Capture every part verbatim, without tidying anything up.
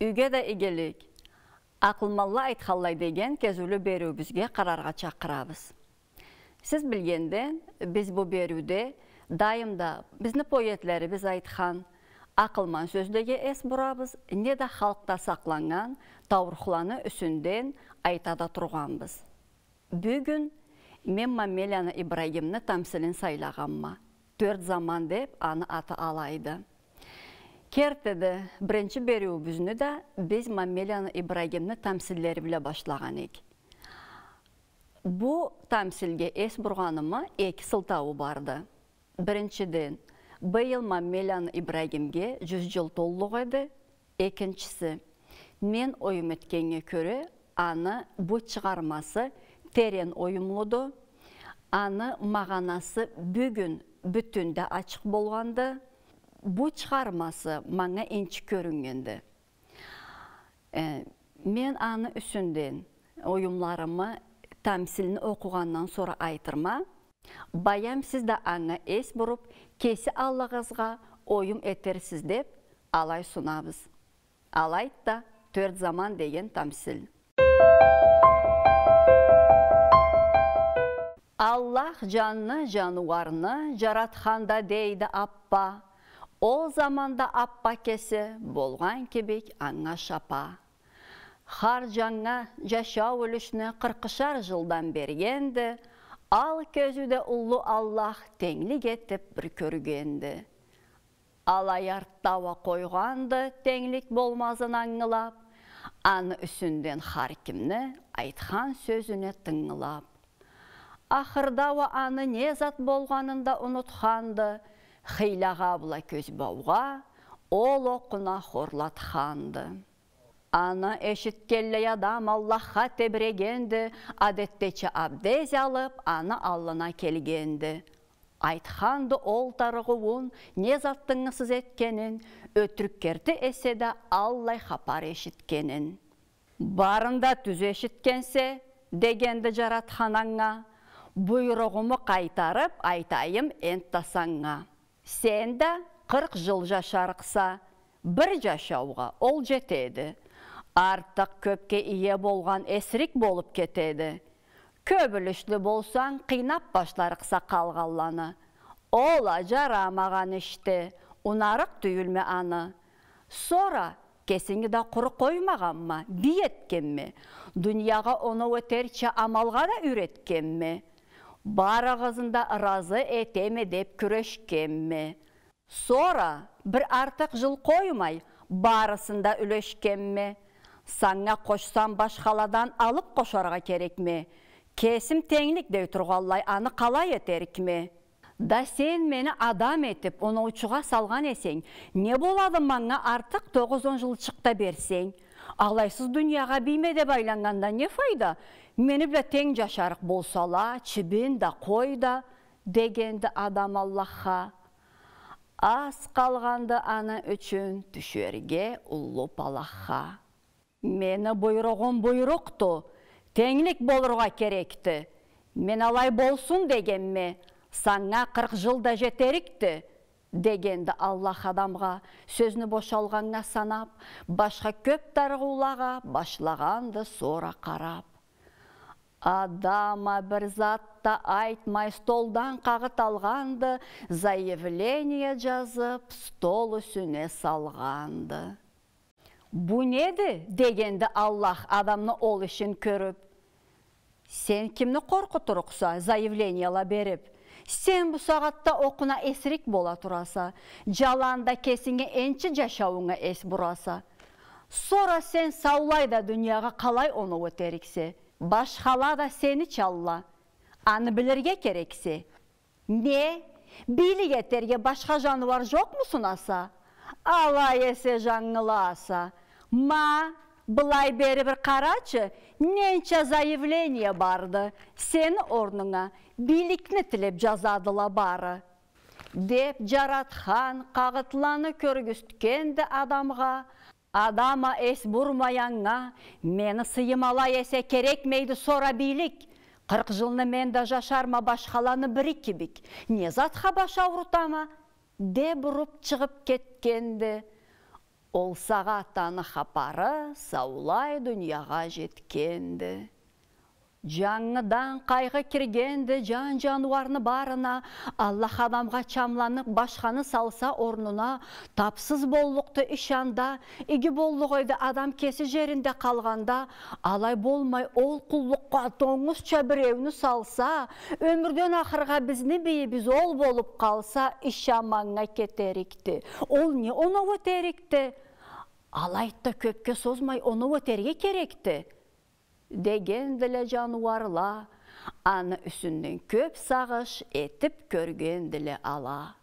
Юйге да игилик. Акъылманла айтханлай деген кезиулю бериуюбюзге къараргъа чакъырабыз. Сиз билгенден, биз бу бериуде дайым да бизни поэтлерибиз айтхан акъылман сёзлеге эс бурабыз, неда халкъда сакъланнган таурухланы юсюнден айта да тургъанбыз. Бюгюн мен Маммеланы Ибрагимни тамсилин сайлагъанма. «Тёрт заман» деп аны аты алайды. Кертиде, биринчи бериуюбюзню да биз Маммеланы Ибрагимни тамсиллери бла башлагъан эдик. Бу тамсилге эс бургъанымы эки сылтауу барды. Биринчиден, быйыл Маммеланы Ибрагимге жюз жыл толлукъ эди. Экинчиси, мен оюм этгеннге кёре, аны бу чыгъармасы терен оюмлуду. Аны магъанасы бюгюн бютюн да ачыкъ болгъанды. Бу чыгъармасы манга энчи кёрюннгенди. Э, мен аны юсюнден оюмларымы тамсилни окъугъандан сора айтырма. Баям, сиз да анга эс буруп, кеси аллыгъызгъа оюм этерсиз деп, алай сунабыз. Алайды да, «Тёрт заман» деген тамсил. Аллах жанны, жаныуарны жаратханда, дейди аппа, ол заманда аппа кеси болгъан кибик анга шапа. Хар жаннга жашау юлюшню къыркъышар жылдан бергенди, ал кёзюуде уллу Аллах тенглик этип бир кёргенди. Алай артда уа къойгъанды тенглик болмазын ангылап, аны юсюнден хар кимни айтхан сёзюне тынгылап. Ахырда уа аны не зат болгъанын да унутханды, хыйлагъа бла кёзбаугъа ол окъуна хорлатханды. Аны эшитгенлей адам Аллахха тебирегенди, адетдеча абдез алып, аны аллына келгенди. Айтханды ол тарыгъыуун, не зат тынгысыз этгенин, ётюрюк керти эсе да аллай хапар эшитгенин. Барын да тюз эшитгенсе, дегенди Жаратхан анга, буйругъуму къайтарып айтайым энтда санга. Сен да къыркъ жыл жашарыкъса, бир жашаугъа ол жетеди. Артыкъ кёпге ие болгъан эсирик болуп кетеди. Кёп юлюшлю болсанг, къыйнап башларыкъса къалгъанланы. Ол а жарамагъан ишди, унарыкъ тюйюлме аны. Сора кесинги да къуру къоймагъанма, бий этгенме. Дуниягъа оноу этерча амалгъа да юйретгенме. Барыгъызны да ыразы этеме деп кюрешгенме. Сора бир артыкъ жыл къоймай, барысын да юлешгенме. Санга къошсам, башхаладан алып къошаргъа керекме. Кесим тенглик дей тургъанлай, аны къалай этерикме? Да сен мени адам этип, оноучугъа салгъан эсенг, не болады манга артыкъ тогъуз-он жылчыкъ да берсенг? Алайсыз дуниягъа бийме деп айланнгандан не файда? Мени бла тенг жашарыкъ болсала, чибин да, къой да, дегенди адам Аллахха. Аз къалгъанды аны ючюн тюшерге уллу палахха. Мени буйругъум буйрукъду, тенглик болургъа керекди. Мен алай болсун дегенме, санга къыркъ жыл да жетерикди, дегенди Аллах адамгъа, сёзню бошалгъаннга санап, башха кёп тарыгъыулагъа башлагъанды сора къарап. Адам а бир зат да айтмай, столдан къагъыт алгъанды, заявление жазып, стол юсюне салгъанды. Бу неди? — дегенди Аллах адамны ол ишин кёрюп. Сен кимни къоркъутурукъса, заявлениела берип? Сен бу сагъатда окъуна эсирик бола тураса, жаланда кесинге энчи жашауунга эс бураса. Сора сен саулай да дуниягъа къалай оноу этериксе? Башхала да сеничалла. Аны билирге керексе. Не, бийлик этерге башха жаныуар жокъму сунаса? Алай эсе жангыласа. Ма, былай бери бир къарачы, ненча заявление барды, сени орнунга бийликни тилеп жазадыла бары. Деп, Жаратхан къагъытланы кёргюзтгенди адамгъа, Адам а эс бурмай анга, мени сыйым алай эсе керекмейди сора бийлик. Къыркъ жылны мен да жашарма башхаланы бири кибик. Не затха баш аурутама? — деп уруп чыгъып кетгенди. Ол сагъат аны хапары саулай дуниягъа жетгенди. Джангыдан къайгъы киргенди джан-джаныуарны барына. Аллах адамгъа чамланыб, башханы салса орнуна, тапсыз боллукъду иш анда. Иги боллукъ эди адам кеси джеринде къалгъанда. Алай болмай, ол къуллукъгъа тонгузча биреуню салса, ёмюрден ахыргъа бизни бийибиз ол болуб къалса, иш аманнга кетерикди. Ол не оноу этерикди? Алайды да, кёбге созмай оноу этерге керекди, — дегендиле джаныуарла, аны юсюнден кёб сагъыш этиб кёргендиле ала.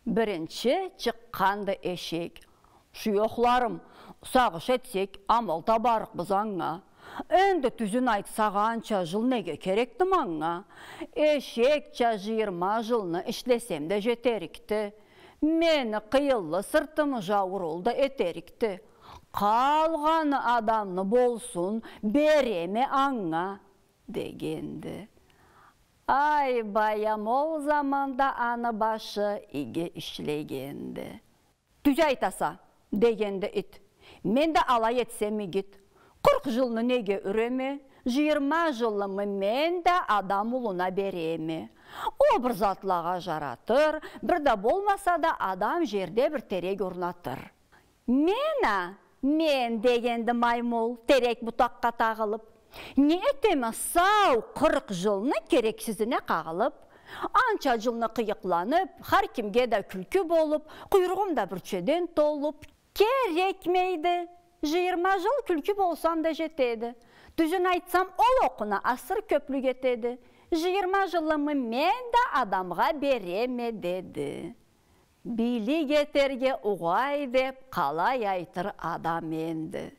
Биринчи чыкъгъанды эшек. — Шуёхларым, сагъыш этсек, амал табарыкъбыз анга. Энди, тюзюн айтсакъ, анча джыл неге керекди манга? Эшекча джыйырма джылны ишлесем да джетерикди. Мени къыйынлы сыртымы джауурул да этерикди. Къалгъаны адамны болсун, береме анга, — дегенди. Ай, баям, ол заманда аны башы иги ишлегенди. — Тюз айтаса, — дегенди ит. — Мен да алай этсем игид. Къыркъ джылны неге юреме, джыйырма джылымы мен да адам улуна береме. Ол бир затлагъа джаратыр, бир да болмаса да адам джерде бир терек орнатыр. — Мен а, мен, — дегенди маймул, терек бутакъгъа тагъылыб. — Не этеме сау къыркъ джылны керексизине къагъылыб? Анча джылны къыйыкъланыб, хар кимге да кюлкю болуб, къуйругъум да бюрчеден толуб, керекмейди. Джыйырма джыл кюлкю болсам да джетеди. Тюзюн айтсам, ол окъуна асыр кёблюк этеди. Джыйырма джылымы мен да адамгъа береме, — деди. Бийлик этерге угъай деб, къалай айтыр адам энди?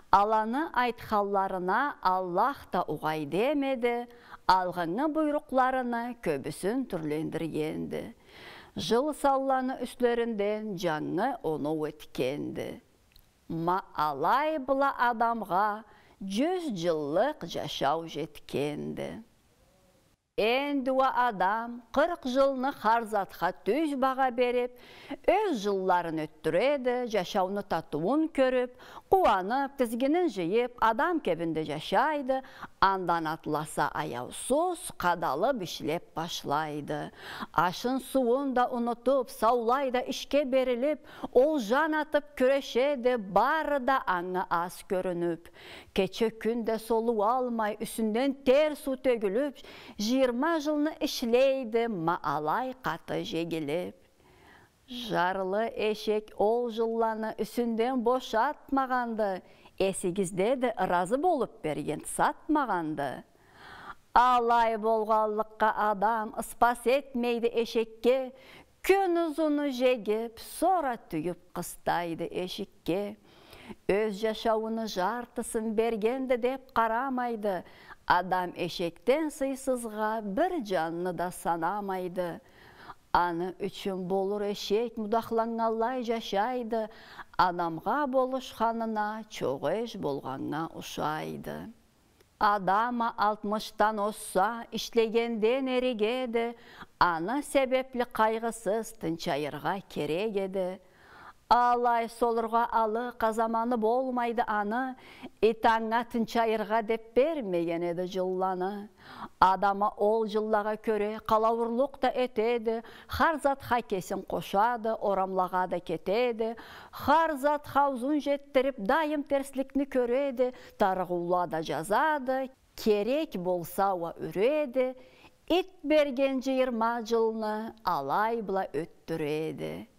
Аланы айтханларына Аллах да угъай демеди, алгъыннгы буйрукъларыны кёбюсюн тюрлендиргенди. Джыл санланы юслеринден джангы оноу этгенди. Ма алай бла адамгъа джюз джыллыкъ джашау джетгенди. Энди уа адам къыркъ джылны хар затха тюз багъа бериб, ёз джылларын ётдюреди, джашауну татыуун кёрюб, къууаныб, тизгинин джыйыб, адам кебинде джашайды, андан атласа, аяусуз къадалыб ишлеб башлайды. Ашын-сууун да унутуб, саулай да ишге берилиб, ол джан атыб кюрешеди, бары да анга аз кёрюнюб. Кече-кюн да солуу алмай, юсюнден тер суу тёгюлюб, джыйырма джылны ишлейди, ма алай къаты джегилиб. Джарлы эшек ол джылланы юсюнден бошатмагъанды, эсигиздеди, ыразы болуб берген, сатмагъанды. Алай болгъанлыкъгъа адам ыспас этмейди эшекге, кюн узуну джегиб, сора тюйюб къыстайды эшикге. Ёз джашаууну джартысын бергенди деб къарамайды, адам эшекден сыйсызгъа бир джанны да санамайды. Аны ючюн болур эшек мудахланнганлай джашайды, адамгъа болушханына чокъ эш болгъаннга ушайды. Адам а алтмышдан озса, ишлегенден эригеди, аны себебли къайгъысыз тынчайыргъа керек эди. Алай солургъа алыкъа заманы болмайды аны, ит анга тынчайыргъа деб бермеген эди джылланы. Адам а ол джыллагъа кёре къалауурлукъ да этеди, хар затха кесин къошады, орамлагъа да кетеди, хар затха аузун джетдириб, дайым терсликни кёреди, тарыгъыула да джазады, керек болса уа юреди, ит берген джыйырма джылны алай бла ётдюреди.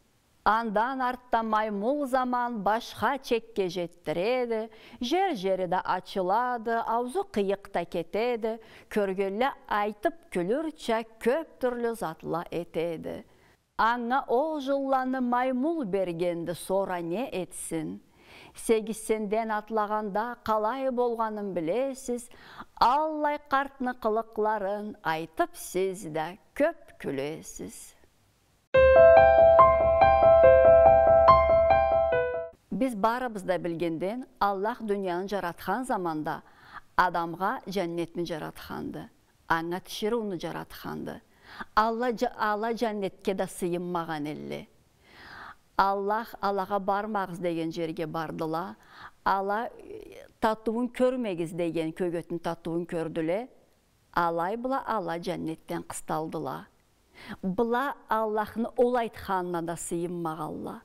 Андан артда маймул заман башха чекге джетдиреди, джер-джери да ачылады, аузу къыйыкъ да кетеди, кёргенле айтыб кюлюрча кёб тюрлю затла этеди. Анга ол джылланы маймул бергенди, сора не этсин? Сегизсенден атлагъанда къалай болгъанын билесиз, аллай къартны къылыкъларын айтыб сиз да кёб кюлесиз. Биз барыбыз да билгенден, Аллах дунияны джаратхан заманда адамгъа джаннетни джаратханды. Анга тиширыуну джаратханды. Ала джа-, ала джаннетге да сыйынмагъан элле. Аллах, алагъа бармагъыз деген жерге бардыла. Ала, э, татыуун кёрмегиз деген кёгетни татыуун кёрдюле. Алай бла ала жаннетден къысталдыла. Была Аллахны ол айтханына да сыйынмагъанла.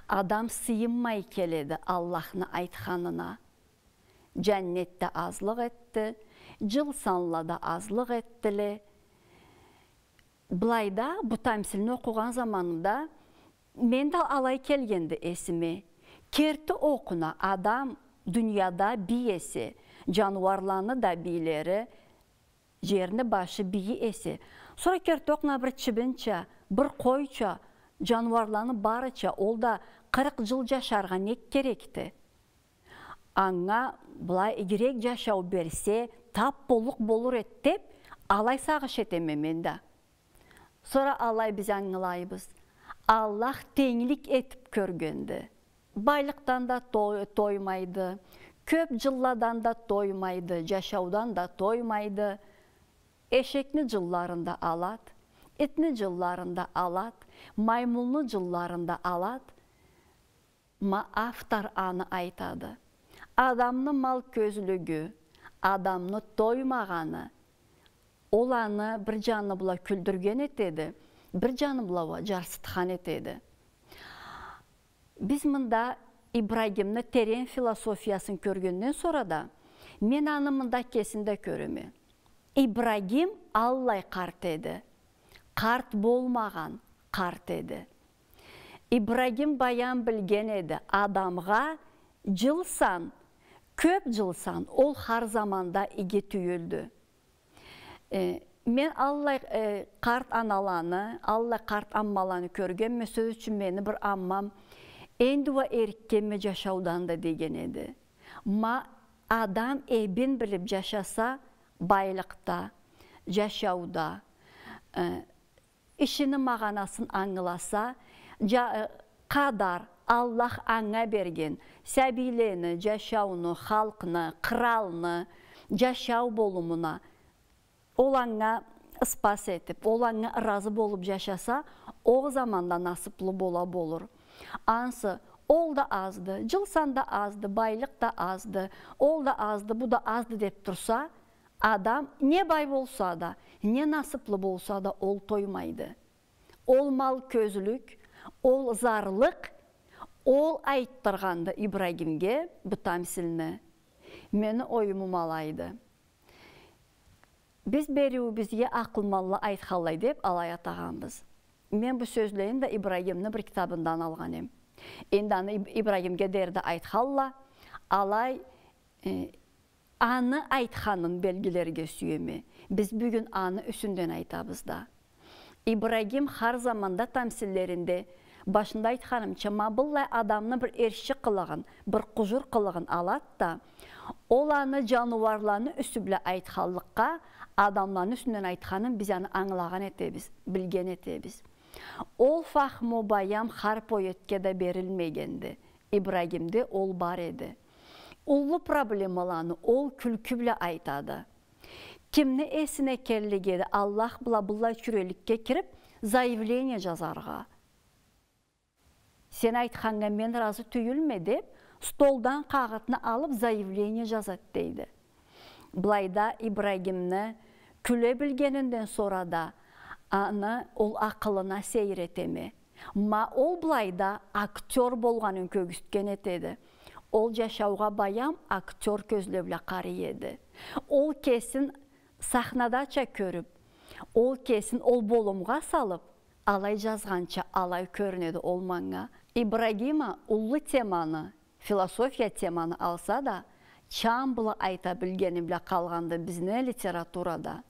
Адам сыйынмай келеди Аллахны айтханына. Жаннет да азлыкъ этди, жыл санла да азлыкъ этдиле. Былайда бу тамсилни окъугъан заманымда мен да алай келгенди эсиме. Керти окъуна адам дунияда бий эсе, жаныуарланы да бийлери, жерни башы бийи эсе. Сора керти окъуна бир чибинча, бир къойча, жаныуарланы барыча, ол да къыркъ жыл жашаргъа нек керекди? Анга былай игирек жашау берсе, тап боллукъ болур эди деп, алай сагъыш этеме мен да. Сора алай биз ангылайбыз. Аллах тенглик этип кёргенди. Байлыкъдан да той-, тоймайды, кёп жылладан да тоймайды, жашаудан да тоймайды. Эшекни жылларын да алад, итни жылларын да алад, маймулну жылларын да алад. Ма автор аны айтады. Адамны мал кёзлюгю, адамны тоймагъаны, ол аны бир жаны бла кюлдюрген этеди, бир жаны бла уа жарсытхан этеди. Биз мында Ибрагимни терен философиясын кёргенден сора да, мен аны мында кесин да кёреме. Ибрагим аллай къарт эди. Къарт болмагъан къарт эди. Ибрагим баям билген эди, адамгъа жыл сан, кёп жыл сан, ол хар заманда иги тюйюлдю. Э, мен аллай, э, къарт аналаны, аллай къарт аммаланы кёргенме, сёз ючюн, мени бир аммам, энди уа эрикгенме жашаудан да деген эди. Ма адам эбин билип жашаса, байлыкъда, жашауда, э, ишини магъанасын ангыласа, жа-, э, къадар, Аллах анга берген, сабийлени, жашауну, халкъны, къралны, жашау болумуна, ол анга ыспас этип, ол анга ыразы болуп жашаса, ол заманда насыплы бола болур. Ансы, ол да азды, жыл сан да азды, байлыкъ да азды, ол да азды, бу да азды деп турса, адам не бай болса да, не насыплы болса да, ол тоймайды. Ол мал кёзлюк, ол зарлыкъ, ол айтдыргъанды Ибрагимге бу тамсилни. Мени оюмум алайды. Биз бериуюбюзге акъылманла айтханлай деп алай атагъанбыз. Мен бу сёзлени да Ибрагимни бир китабындан алгъан эм. Энди аны Иб-, Ибрагимге дери да айтханла, алай, э, аны айтханын белгилерге сюеме. Биз бюгюн аны юсюнден айтабыз да. Ибрагим хар заманда тамсиллеринде, башында айтханымча, ма быллай адамны бир эрши къылыгъын, бир къужур къылыгъын алад да, ол аны жаныуарланы юсю бла айтханлыкъгъа, адамланы юсюнден айтханын биз аны ангылагъан этебиз, билген этебиз. Ол фахму баям хар поэтге да берилмегенди. Ибрагимде ол бар эди. Уллу проблемаланы ол кюлкю бла айтады. Кимни эсине келлик эди Аллах бла быллай чюреликге кирип, заявление жазаргъа? Сен айтханнга мен ыразы тюйюлме деп, столдан къагъытны алып, заявление жазат дейди. Былайда Ибрагимни кюле билгенинден сора да, аны ол акъылына сейир этеме. Ма ол былайда актёр болгъанын кёргюзтген этеди. Ол жашаугъа баям актёр кёзле бла къарай эди. Ол кесин сахнадача кёрюп, ол кесин ол болумгъа салып, алай жазгъанча алай кёрюнеди ол манга. Ибрагим а уллу теманы, философия теманы алса да, чам бла айта билгени бла къалгъанды бизни литературада.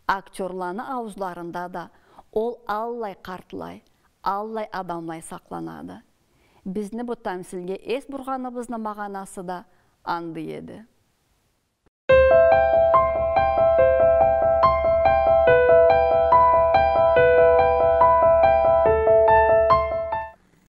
Актёрланы ауузларында да ол аллай къартлай, аллай адамлай сакъланады. Бизни бу тамсилге эс бургъаныбызны магъанасы да анда эди.